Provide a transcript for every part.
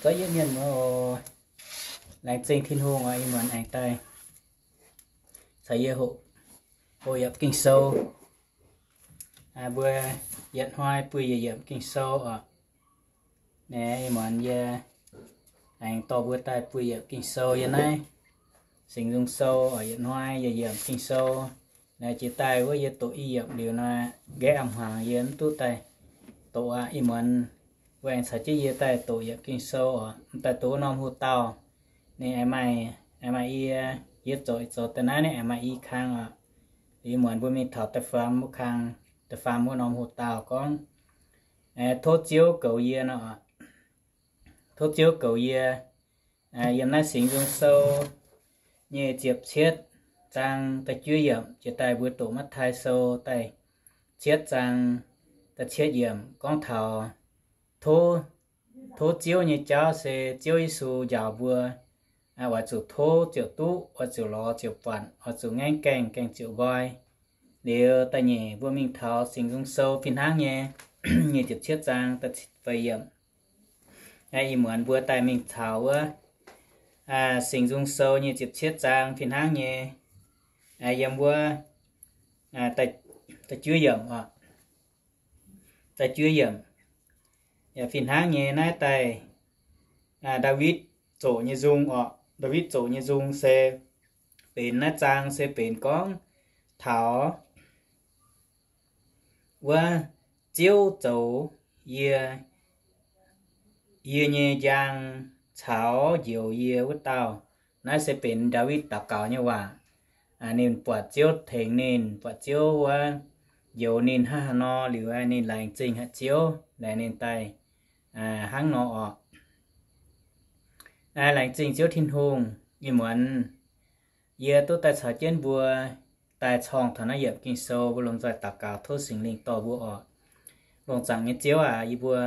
Gorngv yietv mienh muoz oc, laengz zingh Tin-Hungh oc, ih muonz aengx daaih caux yie hoqc, hoqc yiemc Ging-Sou. Mbuo yietc hnoi buiv yietc yiemc Ging-Sou oc. Naaiv ih muonz yie aengx dorh mbuo daaih buiv yiemc Ging-Sou yiem naaiv Singx Nzung Sou oc. Yietc hnoi yietc yiemc Ging-Sou. Naaiv jiex daaih wuov yie doqc i yiemc liuz nor, nqaeqv a'hmuangx yie mv duqv daaih doqc aqv. Ih muonz mbuo aengx caux jienv yie daaih doqc yiemc Ging-Sou oc. Daaih doqc wuov norm hoc-dauh ninh aengx maaih, aengx maaih i, yie zoux, zoux daaih naaiv ninh aengx maaih i kang oc. Ih muonz mbuo mingh taux da'faam wuov kang, da'faam wuov norm hoc-dauh gorngv, Tov Ziouv goux yie nor. Tov Ziouv goux yie. Yiem naaiv Singx Nzung Sou nyei ziepc cietv zaang da'juov yiemc jiex daaih mbuo doqc Matv^taai Sou da'cietv zaang da'cietv yiemc gorngv taux tov, tov Ziouv nyei jauv se Ziouv Yesu njaaux mbuo, oix zuqc tov ziouc duqv, oix zuqc lorz ziouc buatc, oix zuqc ngaengv gaengh, gaengh ziouc nqoi. Liuz da'nyeic mbuo mingh taux Singx Nzung Sou fih hnangv nyei, nyei ziepc cietv zaang da'feix yiemc. Ih muonz mbuo daaih mingh caux wuov Singx Nzung Sou nyei ziepc cietv zaang fih hnangv nyei, yiem wuov da'juov yiemc oc. Da'juov yiemc. Yaac fih hnangv nyei naaiv daaih Ndaawitv zoqc nyei nzung oc. Ndaawitv zoqc nyei nzung se benx naaiv zaang se benx gorngv taux wuov Ziouv zoux yie, yie nyei njang caux njoux yie wuov dauh. Naaiv se benx Ndaawitv daux gaux nyei waac. Ninh buatc Ziouv tengx ninh, buatc Ziouv wuov njoux ninh hnangv haaix nor liuz, ninh laengz zingh haic Ziouv, laengz ninh daaih hnangv nor oc. Laengz zingh Ziouv Tin-Hungh. Ih muonz yie duqv daaih caux jienv mbuo daaih corng taux naaiv yiemc Ging-Sou, mbuo lomh nzoih daux gaux tov Singx Lingh dorh mbuo oc. Longc zaangc nyei Ziouv aac, yie mbuo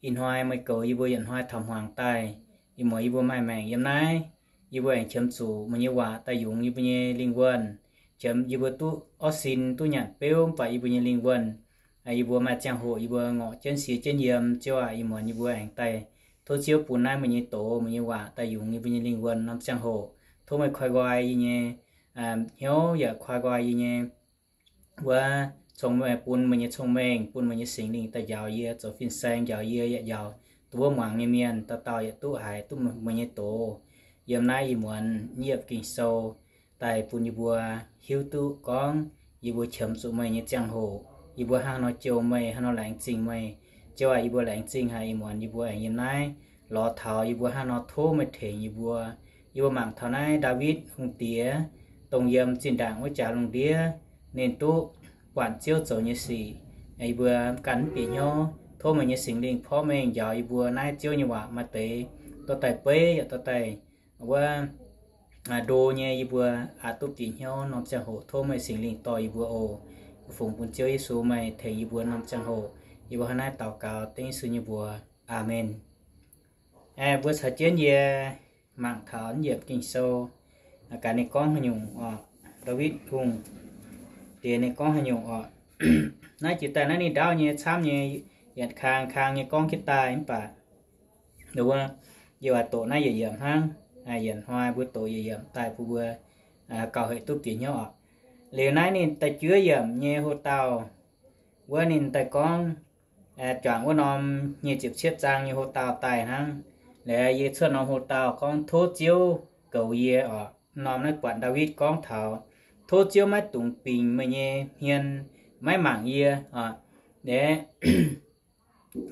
ih hnoi meih goux yie mbuo yietc hnoi taux hmuangx daaih, ih muonz yie mbuo maaih maengc yiem naaiv, yie mbuo aengx qiemx zuqc meih nyei waac daaih yungz yie mbuo nyei lingh wuonh. Qiemx yie mbuo duqv orv sin, duqv nyanc beuv, mv baac yie mbuo nyei lingh wuonh, yie mbuo maaih ziangh hoc yie mbuo ngorc jienv, siex jienv yiem. Ziouv aac, ih muonz yie mbuo aengx daaih tov Ziouv bun naaiv meih nyei doz, meih nyei waac daaih yungz yie mbuo nyei lingh wuonh norm ziangh hoc. Tov meih koi nqoi yie nyei hnyouv yaac koi nqoi yie nyei wuov cong-mengh, bun meih nyei cong-mengh, bun meih nyei Singx Lingh daaih njaaux yie, zoux fin-saeng njaaux yie, yaac njaaux duqv wuov muangx nyei mienh dauh dauh yaac duqv haiz duqv meih nyei doz. Yiem naaiv ih muonz yiemc Ging-Sou daaih bun yie mbuo hiuv duqv gorngv yie mbuo qiemx zuqc meih nyei ziangh hoc, yie mbuo hnangv nor jouh meih, hnangv nor laengz zingh meih. Ziouv aac, yie mbuo laengz zingh haic ih muonz yie mbuo aengx yiem naaiv lorz taux yie mbuo hnangv nor tov meih tengx yie mbuo. Yie mbuo mangc taux naaiv Ndaawitv Hungh Diex, dongh yiem zinh ndaangc wuov jaax lungh ndiev ninh duqv buatc Ziouv zoux nyei sic, yie mbuo ganh mv bieqc hnyouv. Tov meih nyei Singx Lingh porv mengh njaaux yie mbuo naaiv Ziouv nyei waac maaih deix dorh daaih beiv yaac dorh daaih wuov ndo nyei, yie mbuo aqc duqv bieqc hnyouv norm ziangh hoc. Tov meih Singx Lingh dorh yie mbuo oc. Fungx bun Ziouv Yesu meih tengx yie mbuo norm ziangh hoc. Yie mbuo hnangv naaiv daux gaux dengv Yesu nyei mbuox. Aamen. Mbuo caux jienv yie mangc taux yiemc Ging-Sou, gaax ninh gorngv haaix nyungc oc. Ndaawitv Hungh Diex ninh gorngv haaix nyungc oc. Naaiv jiex daaih naaiv ninh ndaauv nyei camv nyei, yietc kang kang nyei gorngv jienv daaih mv baac yie oix doqc naaiv yietc yiemc hnangv. Yietc hnoi mbuo doqc yietc yiemc daaih bun mbuo gauh hec duqv bieqc hnyouv oc. Liuz naaiv ninh da'juov yiemc nyei hoc-dauh wuov ninh daaih gorngv, juangc wuov norm nyic ziepc cietv zaang nyei hoc-dauh daaih hnangv. Liuz yie cuotv norm hoc-dauh gorngv tov Ziouv goux yie oc. Norm naaiv buatc Ndaawitv gorngv taux tov Ziouv maiv dungx bingx meih nyei hmien, maiv mangc yie oc. Liuz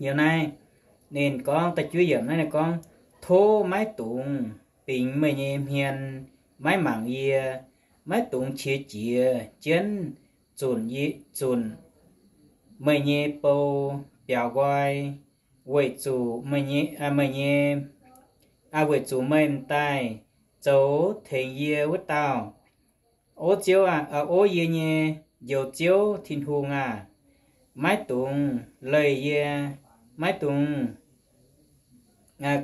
yiem naaiv ninh gorngv da'juov yiemc naaiv ninh gorngv, tov maiv dungx bingx meih nyei hmien, maiv mangc yie, maiv dungx qiex jiez jienv zunc, zunc meih nyei bou biaux nqoi, weic zuqc meih nyei, meih nyei, weic zuqc meih m'daaih zoux tengx yie wuov dauh. O Ziouv aah, o yie nyei Njoux Ziouv Tin-Hungh aah! Maiv dungx leih yie, maiv dungx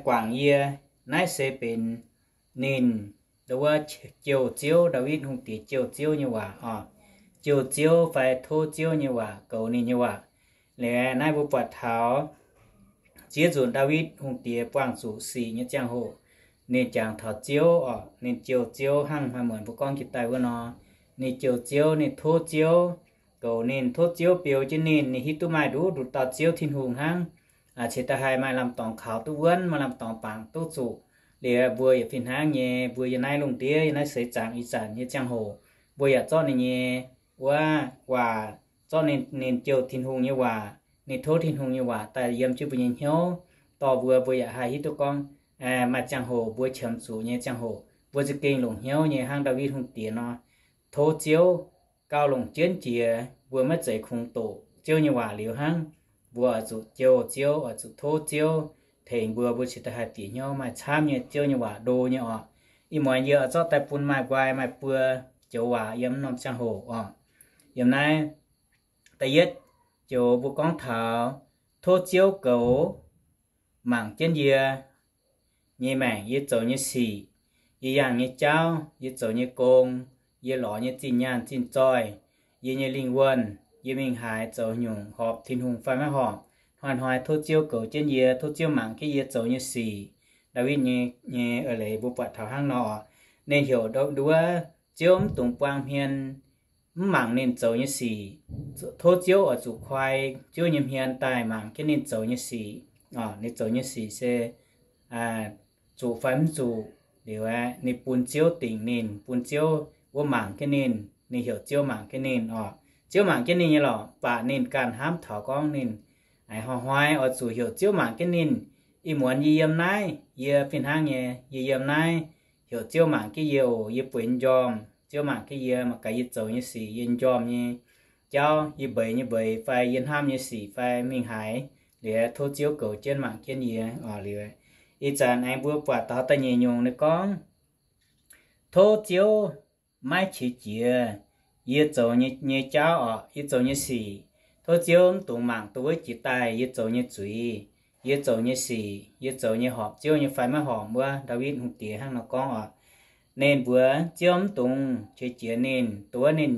guangc yie. Naaiv se benx ninh, wuov, jouh Ziouv, Ndaawitv Hungh Diex jouh Ziouv nyei waac oc. Jouh Ziouv fai tov Ziouv nyei waac goux ninh nyei waac. Liuz naaiv mbuo buatc taux Ziex nzunc Ndaawitv Hungh Diex buangh zuqc sic nyei ziangh hoc, ninh jangx taux Ziouv oc, ninh jouh Ziouv hnangv maaih muonc mbuo gorngv jiex daaih wuov nor. Ninh jouh Ziouv, ninh tov Ziouv, goux ninh, tov Ziouv beu jienv ninh, ninh hiuv duqv maaih nduqc nduqc dauh Ziouv Tin-Hungh hnangv, cingx daaih haih maaih lamh dorngx kaux duqv wuonv, maaih lamh dorngx bangc duqv zuqc. Liuz mbuo yaac fih hnangv nyei, mbuo yiem naaiv lungh ndiev, yiem naaiv seix zaangc ih zanc nyei ziangh hoc, mbuo yaac zorqv ninh nyei wuov waac, zorqv ninh, ninh jouh Tin-Hungh nyei waac, ninh tov Tin-Hungh nyei waac daaih yiem jienv mbuo nyei hnyouv, dorh mbuo, mbuo yaac haih hiuv duqv gorngv, maaih ziangh hoc mbuo qiemx zuqc nyei ziangh hoc, mbuo za'gengh longc hnyouv nyei hnangv Ndaawitv Hungh Diex nor, tov Ziouv gauh longc jienv jiex, mbuo maiv zeiz kungx doqc Ziouv nyei waac liuz hnangv. Mbuo oix zuqc jouh Ziouv, oix zuqc tov Ziouv tengx mbuo, mbuo cingx daaih haih bieqc hnyouv maaih camv nyei Ziouv nyei waac ndo nyei oc. Ih muonz yie oix zorqv daaih bun maaih nqoi maaih buo joux waac yiem norm ziangh hoc oc. Yiem naaiv da'yietv joux mbuo gorngv taux tov Ziouv goux mangc jienv yie nyei maengc, yie zoux nyei sic, yie yangh nyei jauv, yie zoux nyei gong, yie lorz nyei zinh nyaanh zinh zoih, yie nyei lingh wuonh, yie mingh haaix zoux nyungc horpc Tin-Hungh fai maiv horpc, hnoi-hnoi tov Ziouv goux jienv yie, tov Ziouv mangc jienv yie zoux nyei sic. Ndaawitv nyei, nyei eix leiz mbuo buatc taux hnangv nor oc. Ninh heuc nduov Ziouv mv dungx buang hmien mv mangc ninh zoux nyei sic. Tov Ziouv oix zuqc koi Ziouv nyei hmien daaih mangc jienv ninh zoux nyei sic. Ninh zoux nyei sic se zuqc fai mv zuqc, liuz ninh bun Ziouv dingc ninh, bun Ziouv wuov mangc jienv ninh, ninh heuc Ziouv mangc jienv ninh oc. Ziouv mangc jienv ninh nyei lorqc, mv baac ninh ganh hnamv taux gorngv ninh hnoi-hnoi oix zuqc heuc Ziouv mangc jienv ninh. Ih muonz yie yiem naaiv, yie fih hnangv nyei, yie yiem naaiv, heuc Ziouv mangc jienv yie oc, yie bueix njormh, Ziouv mangc jienv yie, mangc gaax yie zoux nyei sic, yie njormh nyei jauv, yie mbeix nyei mbeix fai yie hnamv nyei sic fai mingh haaix, liuz tov Ziouv goux jienv mangc jienv yie oc. Liuz ih zanc aengx mbuo buatc taux da'nyeic nyungc ninh gorngv, tov Ziouv maiv qiex jiez yie zoux nyei, nyei jauv oc, yie zoux nyei sic. Tov Ziouv mv dungx mangc duqv wuov jiex daaih yie zoux nyei zuiz, yie zoux nyei sic, yie zoux nyei horpc Ziouv nyei fai maiv horpc wuov. Ndaawitv Hungh Diex hnangv nor gorngv oc. Ninh mbuox Ziouv mv dungx qiex jiez ninh, duqv ninh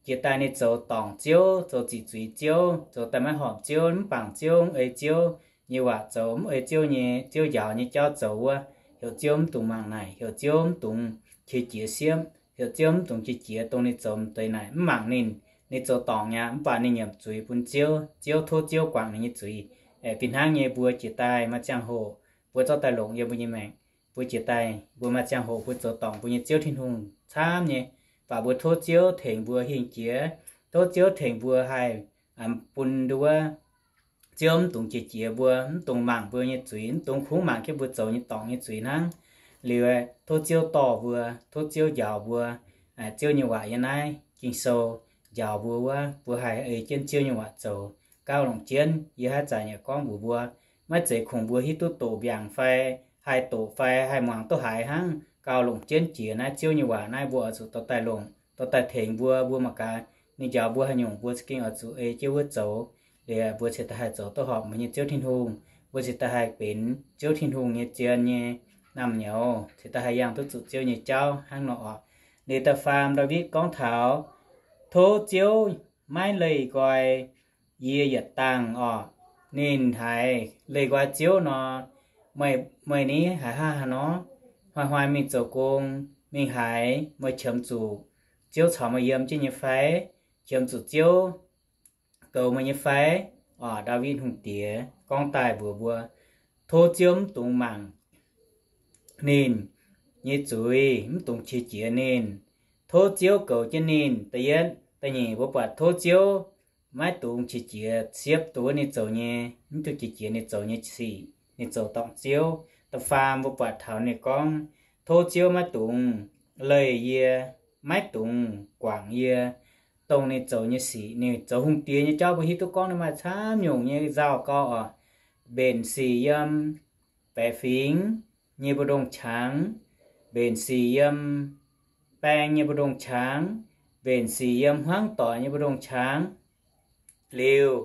jiex daaih ninh zoux dorngc Ziouv, zoux ziqc zuiz Ziouv, zoux daaih maiv horpc Ziouv, mv bangc Ziouv, mv ei Ziouv nyei waac zoux, mv ei Ziouv nyei, Ziouv njaaux nyei jauv zoux wuov, heuc Ziouv mv dungx mangc naaic, heuc Ziouv mv dungx qiex jiez siepv, heuc Ziouv mv dungx qiex jiez dongh ninh zoux m'deix naaic, mv mangc ninh, ninh zoux dorngc mi'aqv, mv baac ninh nyiemc zuiz bun Ziouv, Ziouv, tov Ziouv guangc ninh nyei zuiz. Fih hnangv nyei mbuo jiex daaih maaih ziangh hoc mbuo zorqv daaih longc yiem mbuo nyei maengc. Mbuo jiex daaih mbuo maaih ziangh hoc mbuo zoux dorngc mbuo nyei Ziouv Tin-Hungh camv nyei, mv baac mbuo tov Ziouv tengx mbuo hingh jiex, tov Ziouv tengx mbuo haih bun nduov Ziouv mv dungx qiex jiez mbuo, mv dungx mangc mbuo nyei zuiz, mv dungx kungx mangc jienv mbuo zoux nyei dorngc nyei zuiz hnangv. Liuz tov Ziouv dorh mbuo, tov Ziouv njaaux mbuo. Ziouv nyei waac yiem naaiv Ging-Sou njaaux mbuo wuov, mbuo haih ei jienv Ziouv nyei waac zoux. Gauh longc jienv yie haaix zanc yaac gorngv mbuox mbuo, maiv zeiz kungx mbuo hiuv duqv doqc mbiaangc fai haih doqc fai haih muangx duqv haiz hnangv. Gauh longc jienv jiex naaiv Ziouv nyei waac naaiv mbuo oix zuqc dorh daaih longc, dorh daaih tengx mbuo, mbuo mangc gaax ninh njaaux mbuo haaix nyungc mbuo za'gengh oix zuqc ei jienv wuov zoux. Liuz mbuo cingx daaih haih zoux duqv horpc mbuo nyei Ziouv Tin-Hungh, mbuo cingx daaih haih benx Ziouv Tin-Hungh nyei zien nyei naamh nyouz, cingx daaih haih yangh duqv zuqc Ziouv nyei jauv hnangv nor oc. Liuz da'faam Ndaawitv gorngv taux, tov Ziouv maiv leih nqoi yie yietc dangh oc. Ninh haiz leih nqoi Ziouv nor, meih, meih ni haiz haaix nor, hnoi-hnoi mingh zoux gong, mingh haaix, meih qiemx zuqc Ziouv caux meih yiem jienv nyei fai? Qiemx zuqc Ziouv goux meih nyei fai? Oc, Ndaawitv Hungh Diex gorngv daaih mbuox mbuo, tov Ziouv mv dungx mangc ninh nyei zuiz, mv dungx qiex jiez ninh. Tov Ziouv goux jienv ninh. Da'yietv, da'nyeic, mbuo buatc tov Ziouv maiv dungx qiex jiez siepv duqv ninh zoux nyei, mv dungx qiex jiez ninh zoux nyei sic, ninh zoux dorngc Ziouv. Da'faam, mbuo buatc taux ninh gorngv, tov Ziouv maiv dungx leih yie, maiv dungx guangc yie, dongh ninh zoux nyei sic. Ninh zoux hungh diex nyei jauv mbuo hiuv duqv gorngv ninh maaih camv nyungc nyei nzauh gau oc. Mbenc sic yiem baeqc fingx nyei mbu'ndongx qangx, mbenc sic yiem baeng nyei mbu'ndongx qangx, mbenc sic yiem hmuangv doic nyei mbu'ndongx qangx. Liuz,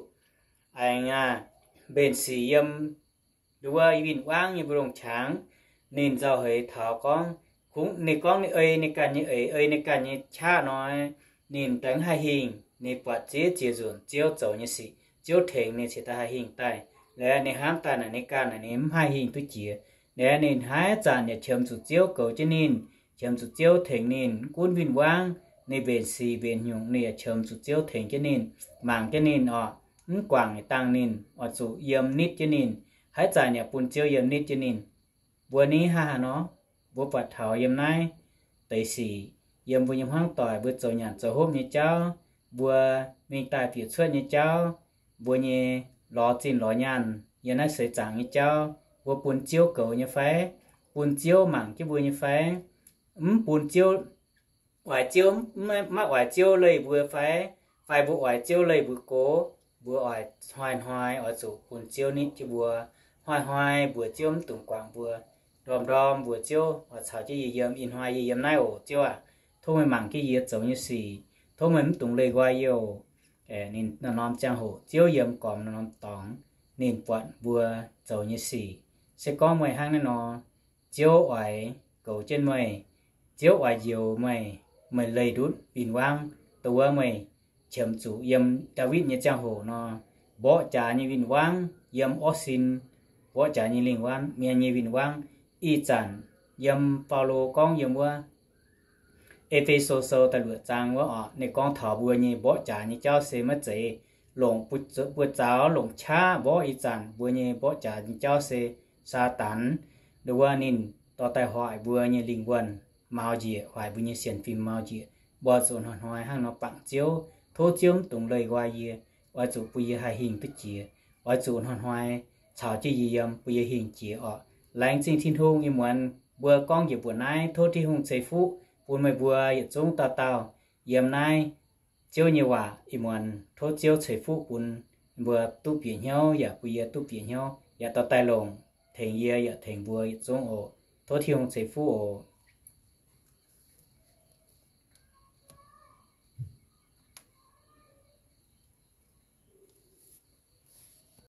aengx aac, mbenc sic yiem nduov i win-wangv nyei mbu'ndongx qangx. Ninh nzauh heix taux gorngv, kungx ninh gorngv ninh ei ninh ganh nyei eix, ei ninh ganh nyei qaqv nor, ninh daaih mv haih hingh. Ninh buatc ziex ziex nzunc Ziouv zoux nyei sic, Ziouv tengx ninh cingx daaih haih hingh daaih. Liuz ninh hnamv daaih naaic ninh ganh naaic ninh mv haih hingh duqv jiex. Liuz ninh haaix zanc yaac qiemx zuqc Ziouv goux jienv ninh, qiemx zuqc Ziouv tengx ninh, mv gunv win-wangv, ninh mbenc sic mbenc nyungc ninh yaac qiemx zuqc Ziouv tengx jienv ninh, mangc jienv ninh orqc, mv guangc dangh ninh, oix zuqc yiem nitv jienv ninh. Haaix zanc yaac bun Ziouv yiem nitv jienv ninh. Mbuo ni hnangv haaix nor? Mbuo buatc taux yiem naaiv deix sic, yiem mbuo nyei hmuangv doic, mbuo zoux nyanc zoux hopv nyei jauv, mbuo mingh daaih bieqc cuotv nyei jauv, mbuo nyei lorz zinh lorz nyaanh yiem naaiv seix zaangc nyei jauv, mbuo bun Ziouv goux nyei fai? Bun Ziouv mangc jienv mbuo nyei fai? Mv bun Ziouv, oix Ziouv, maiv oix Ziouv leih mbuo fai? Fai mbuo oix Ziouv leih mbuo go? Mbuo oix hnoi-hnoi oix zuqc bun Ziouv nitv jienv mbuo. Hnoi-hnoi mbuox Ziouv mv dungx guangc mbuo. Ndorm-ndorm mbuox Ziouv, oix caux jienv yie yiem, ih hnoi yie yiem naaiv oc, Ziouv aac. Tov meih mangc jienv yie zoux nyei sic. Tov meih mv dungx leih nqoi yie oc. Ninh norm-norm ziangh hoc Ziouv yiem gormx norm-norm dorngx, ninh buatc mbuo zoux nyei sic. Se gorngv meih hnangv naaiv nor, Ziouv oix goux jienv meih. Ziouv oix njoux meih, meih leih ndutv win-wangv, dongh wuov meih qiemx zuqc yiem Ndaawitv nyei ziangh hoc nor, mborqv jaax nyei win-wangv, yiem orv sin mborqv jaax nyei lingh wuov mienh nyei win-wangv. Ih zanc yiem Baulo gorngv yiem wuov E^fe^so Sou da'luoqc zaang wuov orqc, ninh gorngv taux mbuo nyei mborqv jaax nyei jauv se maiv zeiz longc buoz-zaux longc qaqv mborqv. Ih zanc mbuo nyei mborqv jaax nyei jauv se Saadaan. Ndongc wuov ninh dorh daaih hoic mbuo nyei lingh wuonh mau njiec, hoic mbuo nyei sienx fim mau njiec. Mbuo zuqc hnoi-hnoi hnangv nor bangc Ziouv, tov Ziouv mv dungx leih nqoi yie, oix zuqc bun yie haih hingh duqv jiex. Oix zuqc hnoi-hnoi caux jienv yie yiem, bun yie hingh jiex orqc. Laengz zingh Tin-Hungh nyei muonz, mbuo gorngv njiec mbuoqc naaiv, tov Tin-Hungh ceix fuqv bun meih mbuo yietc zungv dauh dauh yiem naaiv Ziouv nyei waac ih muonz. Tov Ziouv ceix fuqv bun mbuo duqv bieqc hnyouv yaac bun yie duqv bieqc hnyouv, yaac dorh daaih longc tengx yie yaac tengx mbuo yietc zungv oc. Tov Tin-Hungh ceix fuqv oc.